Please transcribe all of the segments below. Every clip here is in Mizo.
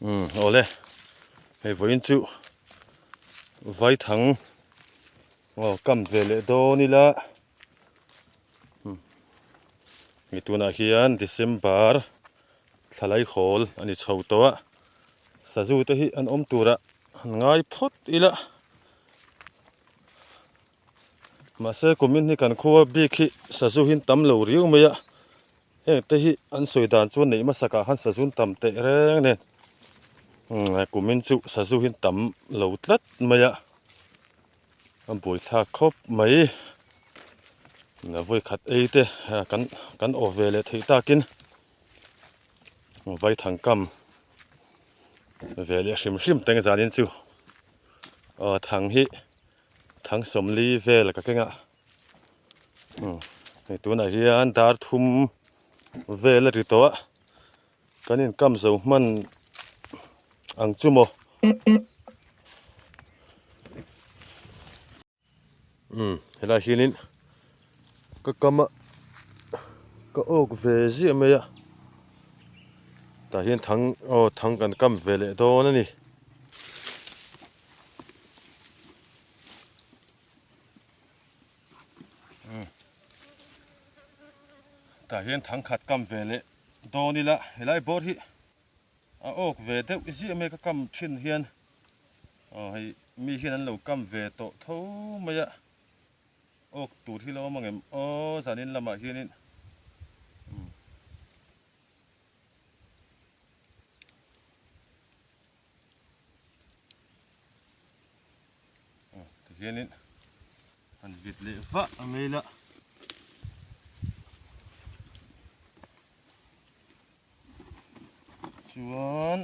Umm awle hei vawiin chu vaithang aw kam ve leh dawn ila hei tunah hian December thla laihawl a ni chho tawh a sazu te hi an awm turah han ngai phawt ila mahse kumin hi kan khua bik hi sazu hi an tam lo riau mai a. Heng te hi an sawi dan chuan neih hmasak ah khan sazun tam teh reng nen kumin chu sazu hi tam lo tlat mai a a buaithlak khawp mai vawi khat ei te kan kan awh ve leh theih takin vaithang kam ve leh hrim hrim teng zanin chu aw thang hi thang sawmli vel ka keng a. Hei tunah hian dar thum vel a ri tawh a kan inkam zo hman ang chu maw umm helaiah hianin ka kam a ka awk ve ziah mai a tah hian thang aw thang kan kam ve leh dawn a ni. Tah hian thang khat kam ve leh dawn ila helai bawr hi a awk ve deuh ziah mai ka kam thin hian aw hei mi hian an lo kam ve tawh tho mai a awk tur hi lo awm ang em aw zanin lamah hianin Tihianin han vit leh vah a mai la. Chuan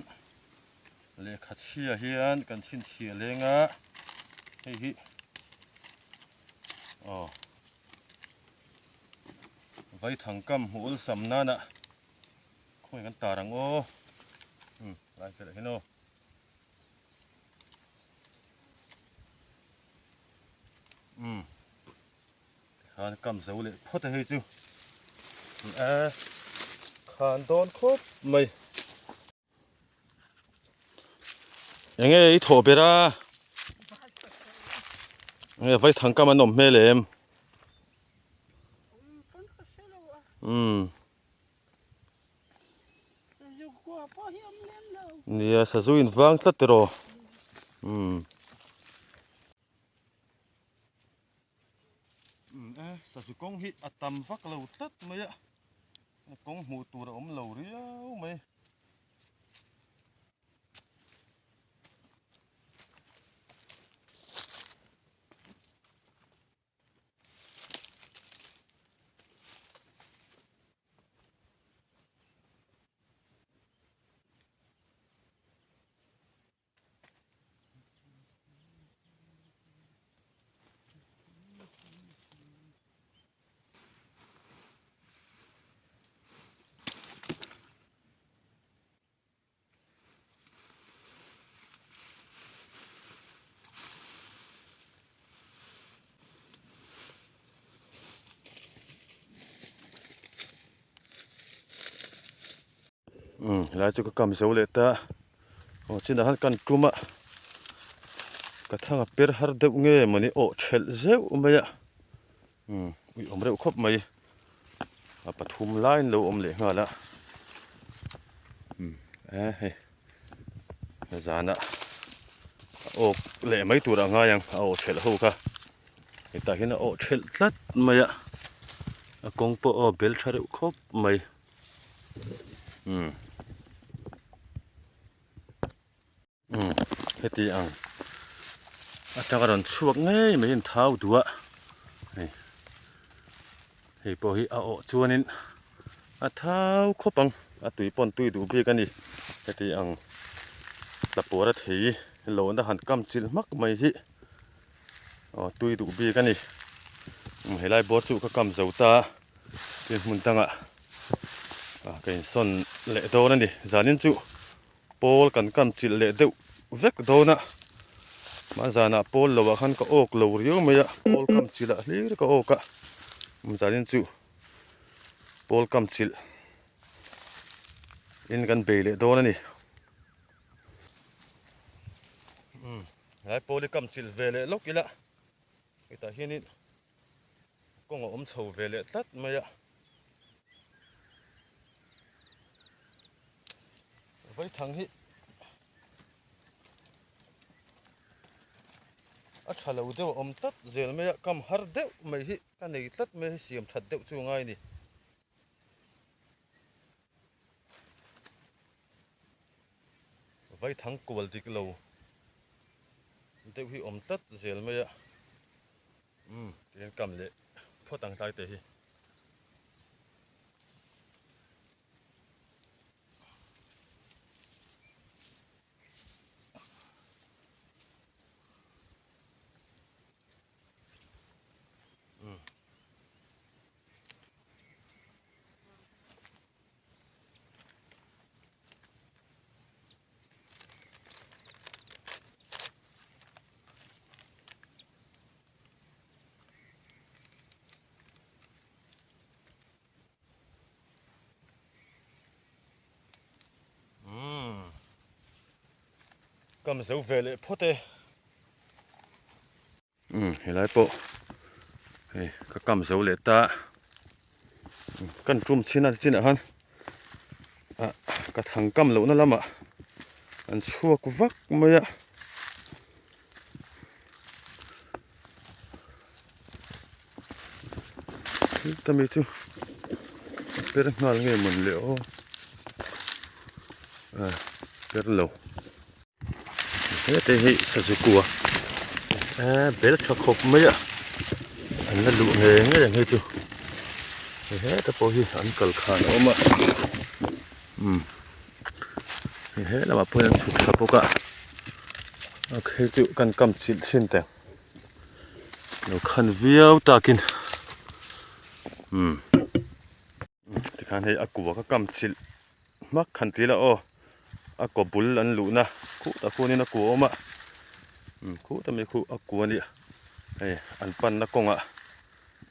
lehkha chhia hian kan chhinchhiah leng a, hei hi aw vaithang kam hmuh awlsam nana khawi kan tar ang aw um lai felh hian aw. Umm tikhan kam zo leh phawt a hei chu a khan dawn khawp mai. Enge i thawh ber a? Enge vaithang kam an awm hmel em? Umm. Nia sazu in vang tlat tiraw umm e sazu kawng hi a tam vak lo tlat mai a kawng hmuh tur a awm lo riau mai. Umm helai chu ka kam zo leh ta aw chinah hian kan tum a ka thang a per har deuh nge mawni awh thelh zeuh mai a umm ui awm reuh khawp mai a pathum laiin lo awm leh nghal a umm e hei zanah a awk leh mai tur a ngai ang a awh thelh ho kha hetah hian a awh thelh tlat mai a a kawng pawh aw bel tha reuh khawp mai umm. Umm heti ang atanga rawn chhuak ngei mai in thau duh a hei hei pawh hi a awh chuanin a thau khawp ang a tui pawn tui duh bik a ni heti ang tlapuar a thei lohna han kam chilh hmak mai hi aw tui duh bik a ni umm helai bawr chu ka kam zo ta tin hmun dangah ka insawn leh dawn a ni zanin chu. Pawl kan kam chilh leh deuh vek dawn a, mah zanah pawl lo ah khan ka awk lo riau mai a, pawl kam chilh ah hlir ka awk a, zanin chu. Pawl kam chilh in kan bei leh dawn a ni. Umm helai pawl hi kam chilh ve leh lawk ila hetah hianin kawng a awm chho ve leh tlat mai a. Vaithang hi a tha lo deuh a awm tlat zel mai a, kam har deuh mai hi ka nei tlat mai a, hei siam that deuh chu a ngai a ni. Vaithang kual dik lo deuh hi awm tlat zel mai a, umm tihian kam leh phawt ang tlai te hi. Umm kam zo ve leh phawt e. Umm helai pawh hei ka kam zo leh ta kan tum chhin a chinah khan ah ka thang kam lohna lamah an chhuak vak mai a. Heta mi chu a per nghal nge mawn le aw a per lo hete hi sazu kua a bel tha khawp mai a an la luh ngei ngei ang hei chu heta pawh hi an kal khan a awm a umm he lamah pawh hian an chhuk thla bawk a hei chu kan kam chilh thin teh. Lo khan viau takin umm tikhan hei a kua ka kam chilh hmak han ti ila aw a kaw bul an luhna khuh tak huanin a kua a awm a umm khuh ta mai khu a kua a nia hei an panna kawngah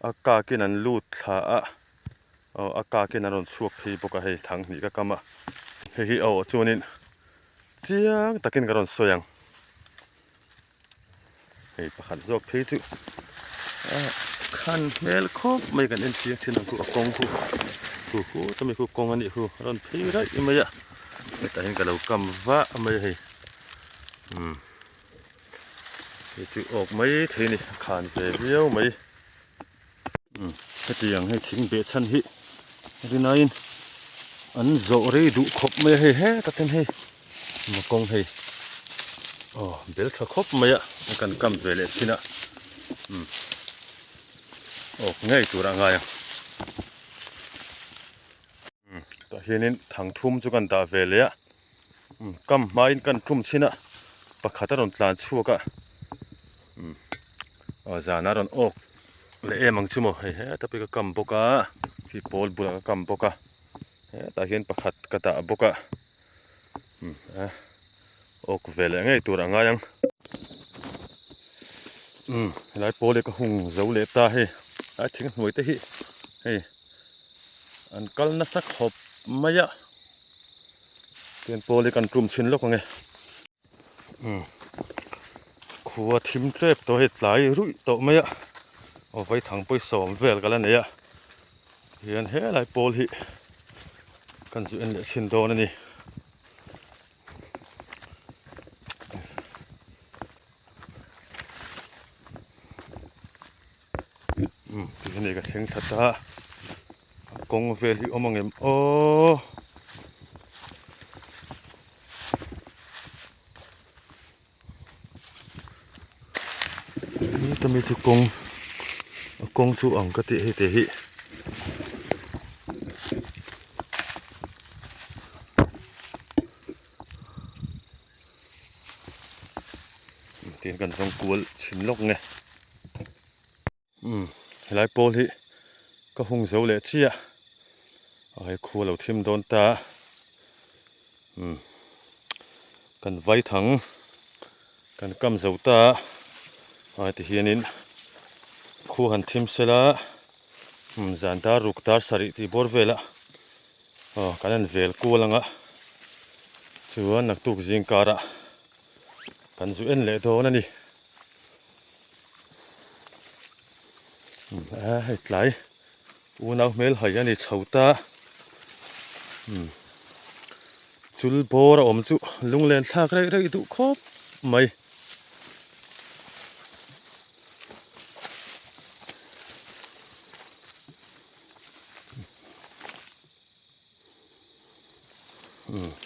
a kakin an lut thla a aw a kakin an rawn chhuak phei bawk a hei thang hnih ka kam a hei hi a awh chuanin chiang takin ka rawn sawi ang. Hei pakhat zawk phei chu khan hmel khawp mai kan en chiang thin ang khu a kawng khu khu khu ta mai khu kawng a nih khu a rawn phei raih mai a hetah hian ka lo kam vah mai a hei umm hei chu awk mai thei a ni a khan ve viau mai umm hetiang hei thing beh chhan hi rinaiin an zawh rei duh khawp mai a hei hetah ten hei. Kawng hei aw bel tha khawp mai a kan kam ve leh thin a umm awk ngei tur a ngai a umm tah hianin thang thum chu kan dah ve leh a umm kam hmain kan tum chhin a pakhat a rawn tlan chhuak a umm aw zan a rawn awk leh em ang chu maw hei heta pawh hi ka kam bawk a khi pawl bulah ka kam bawk a hetah hian pakhat ka dah bawk a. Awk ve leh ngei tur a ngai ang. Umm helai pawl hi ka hung zo leh ta hei a thing hnuai te hi hei an kal nasa khawp mai a tian pawl hi kan tum chhin lawk ang e umm khua thim tep tawh hei tlai ruih tawh mai a aw vaithang pawisa awm vel ka la nei a. Hian helai pawl hi kan zu en leh chhin dawn a ni. Umm tihian hei ka thleng thla ta a kawng vel hi awm ang em aw. Heta mi chu kawng a kawng chu ang ka tih hei te hi tihian kan zawng kual chhin lawk nge umm helai pawl hi ka hung zo leh chiah a hei khu a lo thim dawn ta umm kan vai thang kan kam zo ta a heti hianin khu han thim sela. Umm zan dar ruk dar sarih tih bawr velah aw kan han vel kual ang a chuan naktuk zing karah kan zu en leh dawn a ni. Umm a hei tlai unau hmel hai a ni chho ta umm chul bawr a awm chu lunglen thlak rei rei duh khawp mai.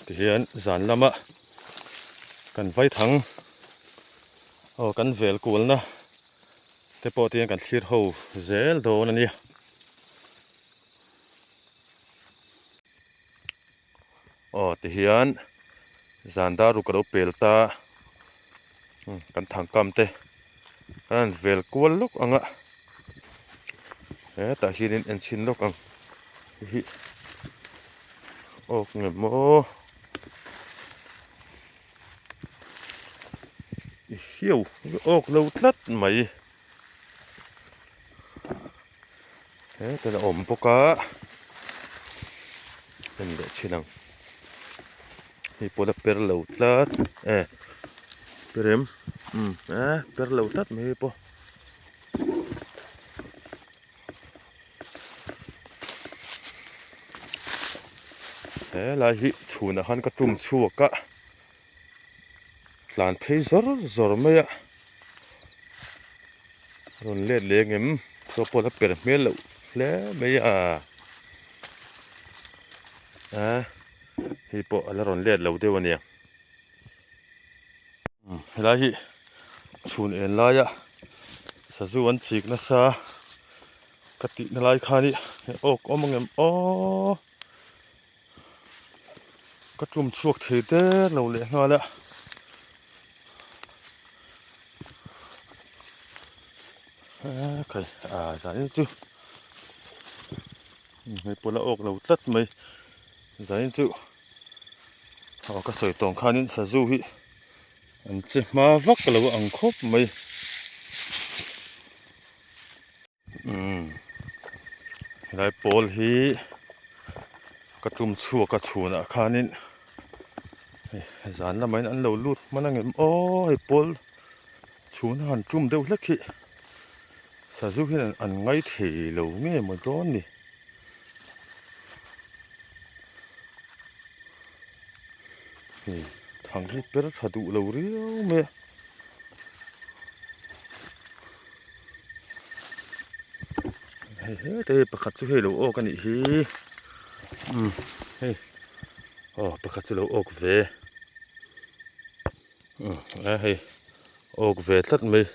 Tihian zan lama kan vaithang aw kan vel kualna te pawh tihian kan thlir ho zel dawn a nia. Aw tihian zan dar ruk a lo pel ta kan thangkam te kan han vel kual lawk ang a hetah hianin en chhin lawk ang hei hi awk nge maw i hiau awk lo tlat mai Hetan a awm bawk a en leh chhin ang hei pawh la per lo tlat e per em umm e per lo tlat mai hei pawh. He lai hi chhunah khan ka tum chhuak a tlan phei zawr zawr mai a rawn let leh ang em saw pawh la per hmel loh hle mai a a hei pawh a la rawn let lo deuh a nia helai hi chhun en laia sazu an chik nasa ka tihna lai khan ih awk awm ang em aw. Ka tum chhuak thei der lo leh nghal a. Khai a zanin chu hei pawh la awk lo tlat mai zanin chu aw ka sawi tawng khanin sazu hi an che hma vak lo ang khawp mai. Umm helai pawl hi ka tum chhuak a chhunah khanin hei zan lamah hian an lo lut hman ang em aw hei pawl chhun a han tum deuh hlek hi sazu hian an ngai thei lo nge maw dawn ni. Hei thang hi per tha duh lo riau mai a. Hei hete hei pakhat chu hei lo awk a nih hi umm hei aw pakhat chu lo awk ve umm a hei awk ve tlat mai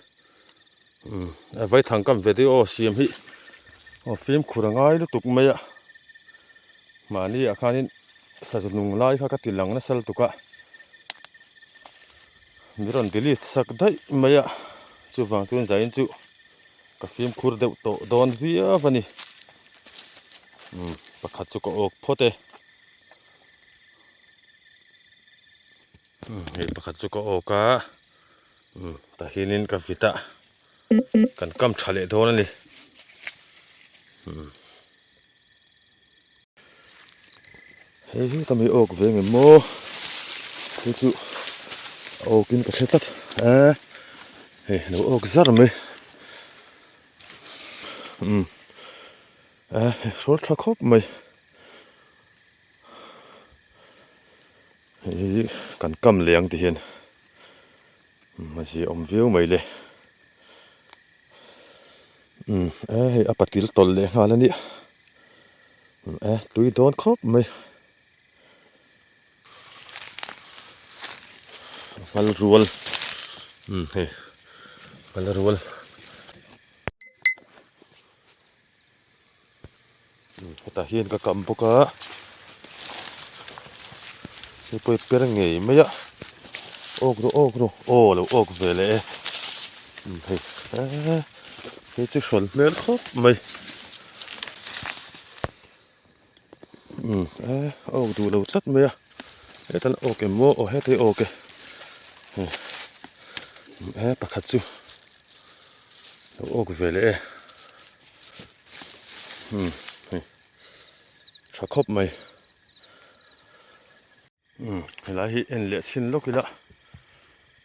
umm a vaithang kam ve deuh aw siam hi aw fimkhur a ngai lutuk mai a mahni ah khanin sazu nung lai kha ka ti lang nasa lutuk a mi rawn delete sak daih mai a chuvang chuan zain chu ka fimkhur deuh tawh dawn viau a ni umm pakhat chu ka awk phawt e umm hei pakhat chu ka awk a umm tah hianin ka vit a kan kam tha leh dawn a ni umm. Hei hi ka mi awk ve ngem maw hei chu a awk in ka hre tlat a hei lo awk zar mai umm a hei hrawl tha khawp mai hei hi kan kam leh ang ti hian a zia awm viau mai le umm a hei a patil tawlh leh nghal a nia. E tui dawn khawp mai ngal rual umm hei ngal rual hetah hian ka kam bawk a hei pawh hi per ngei mai a awk rawh awk rawh aw lo awk ve leh e umm hei eee. Hei chu hrawn hmel khawp mai umm e a awk duh lo tlat mai a hetan a awk em maw aw heta hi a awk e e pakhat chu lo awk ve leh e. Umm hei tha khawp mai. Umm helai hi en leh chhin lawk ila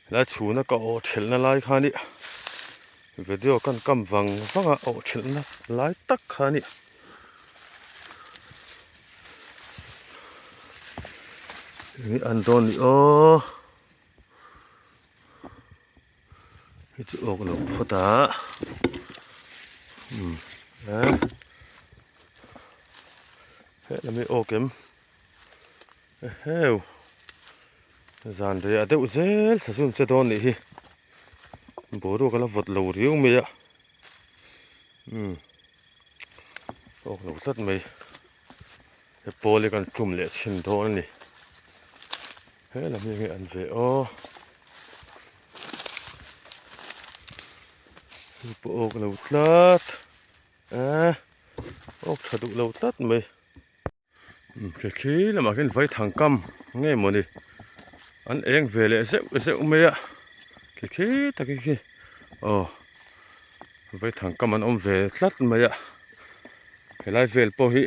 helai chhuna ka awh thelhna lai kha nia video kan kam vang vang a awh thelhna lai tak kha nia. Eng an dawn ni aw hei chu awk lo phawt a umm a helam hi awk em. Eheu zan rei ah deuh zel sazun che dawn nih hi boruak a la vawt lo riau mai a umm awk lo tlat mai he pawl hi kan tum leh chhin dawn a ni helam hi enge an ve aw hei pawh awk lo tlat eh awk tha duh lo tlat mai. Khi khi lamah khian vaithang kam nge mawni an eng ve leh zeuh zeuh mai a khi khi tak hi khi aw vaithang kam an awm ve tlat mai a helai vel pawh hi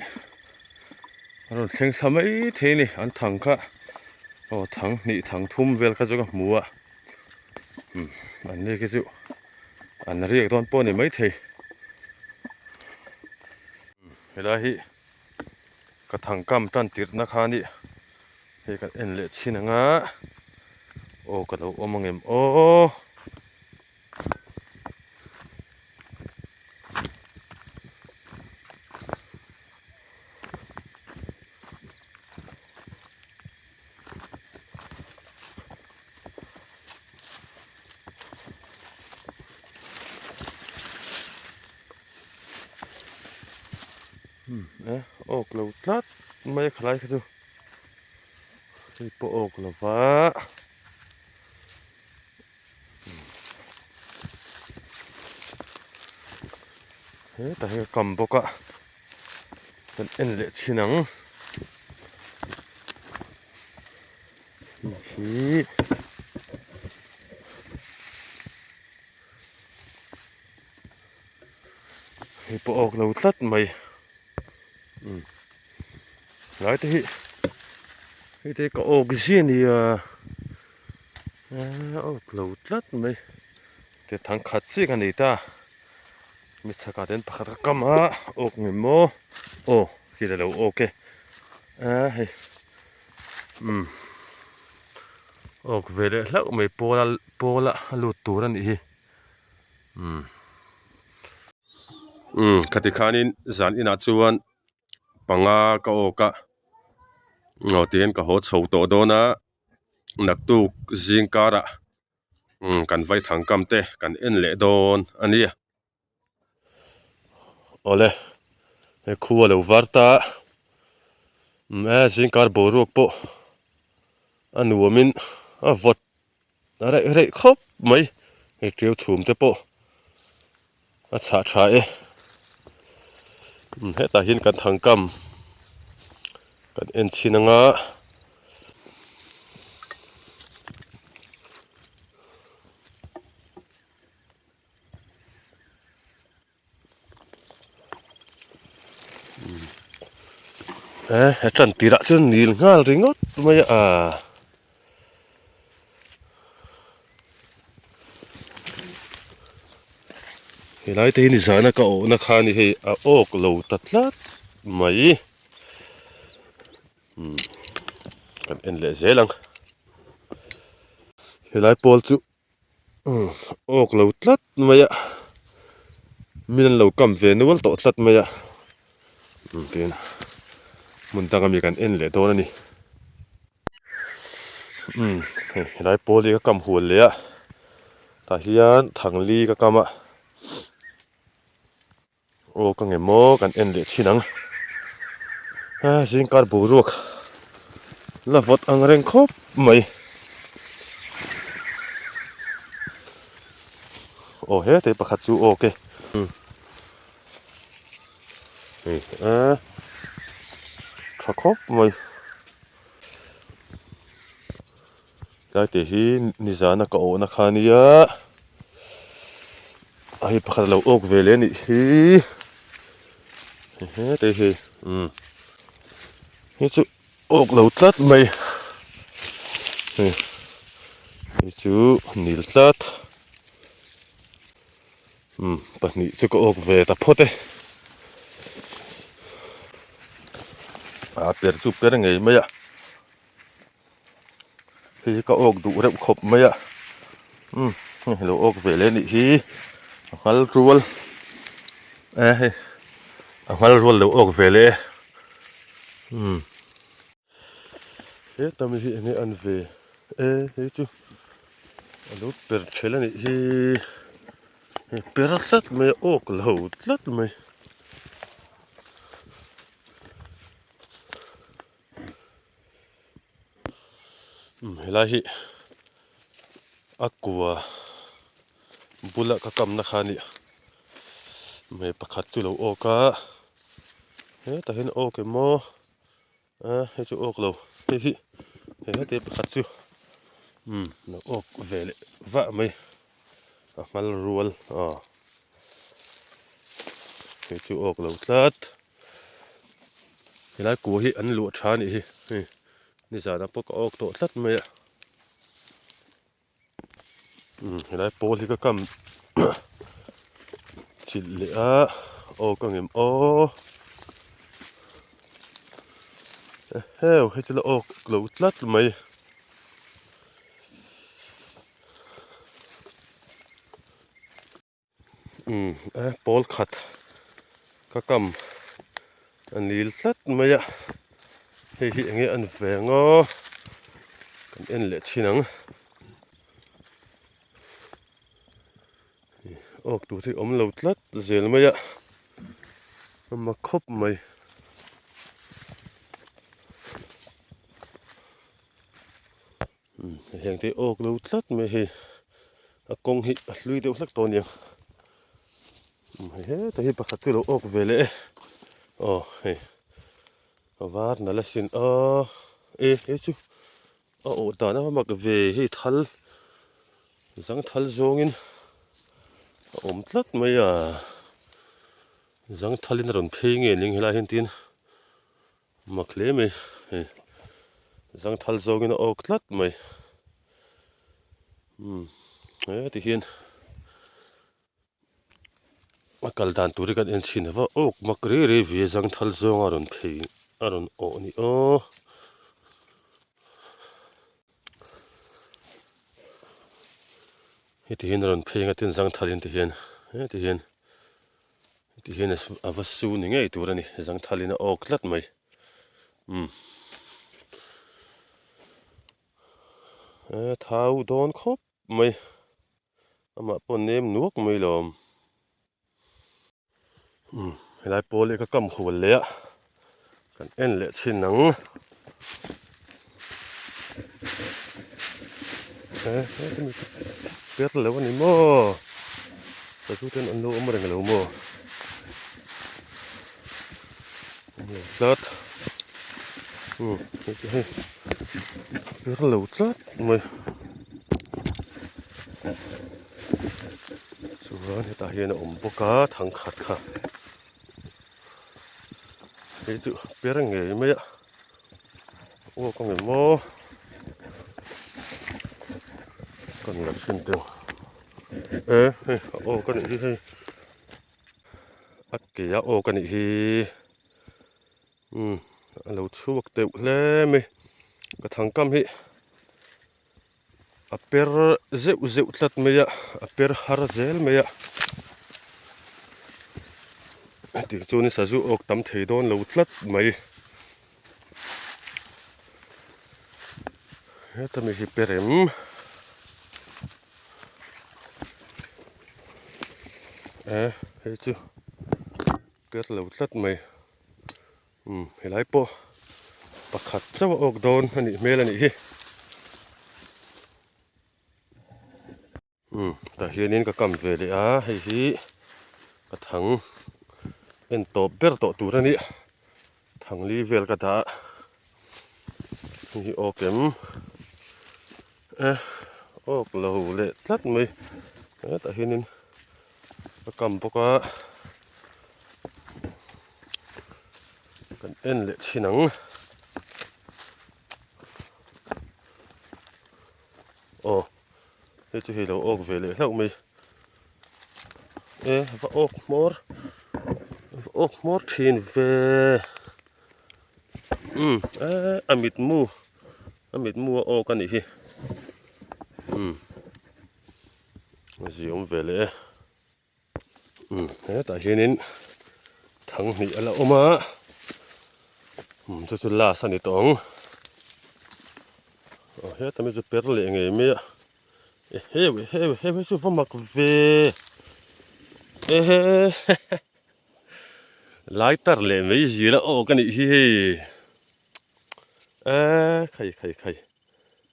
a rawn thleng thla mai thei a ni an thang kha aw thang hnih thang thum vel kha chu ka hmu a umm an ni khi chu an riak dawn pawh a ni maithei helai hi. Ka thangkam tan tirhna kha a nih hei kan en leh chhin ang a aw ka lo awm ang em aw. E awk lo tlat mai a khalai kha chu hei pawh awk lo va hetah hian ka kam bawk a kan en leh chhin ang hei hi. Hei pawh awk lo tlat mai umm tlai te hi hei te hi ka awk zia nia eee awk lo tlat mai te thang khat chiah ka nei ta mi chhakah te hian pakhat ka kam a awk ngem maw aw khi la lo awk e eee hei umm awk ve leh hlauh mai pawla pawla a lut tur a nih hi. Umm umm khati khanin zan inah chuan panga ka awk a aw tihian ka haw chho tawh dawn a naktuk zing karah umm kan vaithang kam te kan en leh dawn a ni. Awle he khu a lo var ta umm e zingkar boruak pawh a nuamin a vawt a reih reih khawp mai hei ṭiau chhum te pawh a chhah tha e umm hetah hian kan thangkam kan en chhin anga. He he tan tirah chuan nil nghal ringawt mai a helai te hi nizana ka awhna kha a ni hei a awk lo ta tlat mai umm kan en leh zel ang helai pawl chu. Umm awk lo tlat mai a min an lo kam ve nual tawh tlat mai a umm tin hmun dang ami kan en leh dawn a ni umm hei helai pawl hi ka kam hual leh a tah hian thangli ka kam a. Aw ka ngem maw kan en leh chhin ang a zingkar boruak la vawt ang reng khawp mai aw hetei pakhat chu aw ke hei e tha khawp mai Tlai te hi nizana ka awhna kha ania a hei pakhat a lo awk ve leh a nih hi. He te hi umm hi chu awk lo tlat mai hei hei chu nil tlat umm pahnih chu ka awk ve ta phawt e a per chu per ngei mai a hei hi ka awk duh reuh khawp mai a umm hei lo awk ve leh a nih hi a nghal rual e hei a nghal rual lo awk ve leh e umm heta mi hi enge an ve e hei chu a lo per ṭhel a nih hi hei per tlat mai a awk lo tlat mai. Helai hi a kua bula ka kamna kha a ni hmei pakhat chu lo awk a hetah hian awk em maw a hei chu awk lo hei hi hei heti pakhat chu umm lo awk ve leh vah mai a hmal rual aw hei chu awk lo tlat. Helai kua hi an luah tha a nih hi hei nizanah pawh ka awk tawh tlat mai a umm helai pawl hi ka kam chilh leh a awk ang em aw eheu hei chu la awk lo tlat mai. Umm e pawl khat ka kam a nil tlat mai a hei hi enge an ve ang aw kan en leh thin ang awk tur hi awm lo tlat zel mai a a mak khawp mai. Heng te awk lo tlat mai hei a kawng hi a hlui deuh hlek tawh a niang hei heta hi pakhat chu lo awk ve leh e aw hei a var nalh asin a e hei chu a awh dan a mak ve hei thal zangthal zawngin a awm tlat mai a zangthalin a rawn phei nge ning helai hian tin. Mak hle mai hei zangthal zawngin a awk tlat mai umm heti hian a kal dan tur hi kan en chhin ava awk mak rei rei ve zangthal zawnga rawn phei a rawn awh a ni aw. Heti hian a rawn phei ang a tin zangthalin ti hian heti hian. Ti hian a va su ni ngei tur a ni zangthalin a awk tlat mai umm e thau dawn khawp mai amah pawh nem nuak mai lawm umm helai pawl hi ka kam hual leh a kan en leh chhin ang e hemi chu per lo a ni maw sazu ten an lo awm reng lo maw awm lo tlat umm hei chu hei per lo tlat mai chuan hetah hian a awm bawk a thangkhat kha. Hei chu per ngei mai a aw ka ngem maw kan la chhin teuh e hei a aw ka nih hi hei a ke a aw ka nih hi umm a lo chhuak teuh hle mai ka thangkam hi a per zeuh zeuh tlat mai a a per har zel mai a hetiang chuan sazu awk tam thei dawn lo tlat mai heta mi hi per em e hei chu per lo tlat mai Umm helai pawh pakhat chauh a awk dawn a nih hmel a nih hi umm tah hianin ka kam ve leh a hei hi ka thang en tawp ber tawh tur a ni thang li vel ka dah a hei hi awk em e awk lo leh tlat mai hetah hianin ka kam bawk a. Kan en leh chhin ang. Aw hei chu hei lo awk ve leh hlauh mai. E va awk hmawr va awk hmawr thin ve. Umm e a mitmu a mitmu a awk a nih hi. Umm a ziawm ve leh e. Umm hetah hianin thang hnih a la awm a umm chu chu last a ni tawh ang aw heta mi chu per leh ngei mai a eheu eheu eheu hei chu va mak ve ehe lai tar leh mai zir a awk a nih hi hei eee khai khai khai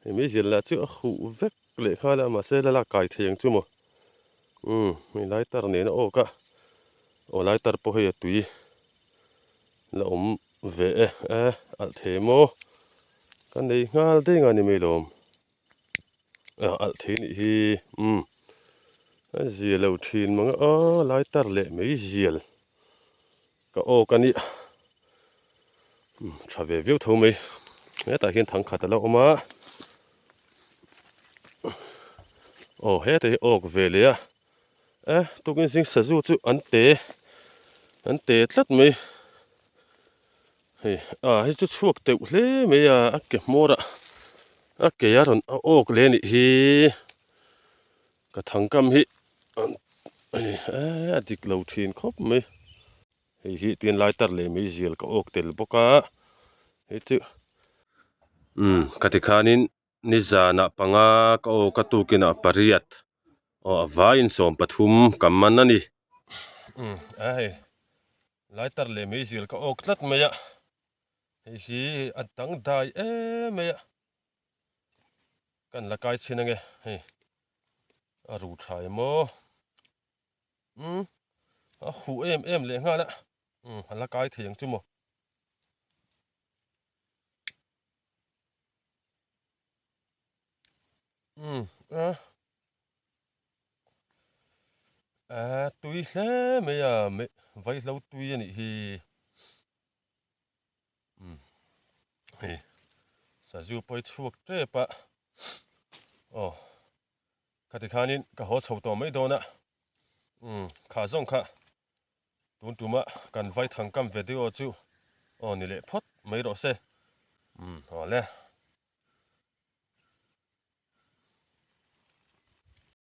hei mai zir lah chu a huh vek leh nghal a mahse la lak kai thei ang chu maw. Umm hei lighter nen a awk a aw lighter pawh hei a tui la awm ve e e alh thei maw ka nei nghal deng a ni mai lawm a alh thei nih hi umm a zia lo thin mang a aw lighter leh mai zial ka awk a nia umm tha ve viau tho mai hetah hian thangkhat a la awm a. Aw heta hi awk ve leh a e tukin zing sazu chu an te an te tlat mai hei a hei chu chhuak teuh hle mai a a ke hmawr ah a ke a rawn a awk leh a nih hi ka thangkam hi a dik lo thin khawp mai. Hei hi tin lai tar leh mai zial ka awk tel bawk a hei chu umm ka ti khanin nizanah panga ka awk a tukinah pariat aw a vaiin 13 ka man a ni. Umm a hei lai tar leh mai zial ka awk tlat mai a hei hi a dangdai em mai a kan la kai chhin ange hei a ru tha emaw. Umm a huh em em leh nghal a umm a la kai thei ang chu maw. Umm a a tui hle mai a vaihlo tui a nih hi umm hei sazu pawh hi chhuak tep a aw. Khati khanin ka haw chho tawh mai dawn a, umm kha zawng kha tun tuma kan vai thangkam video chu aw ni leh phawt mai rawh se, umm aw le.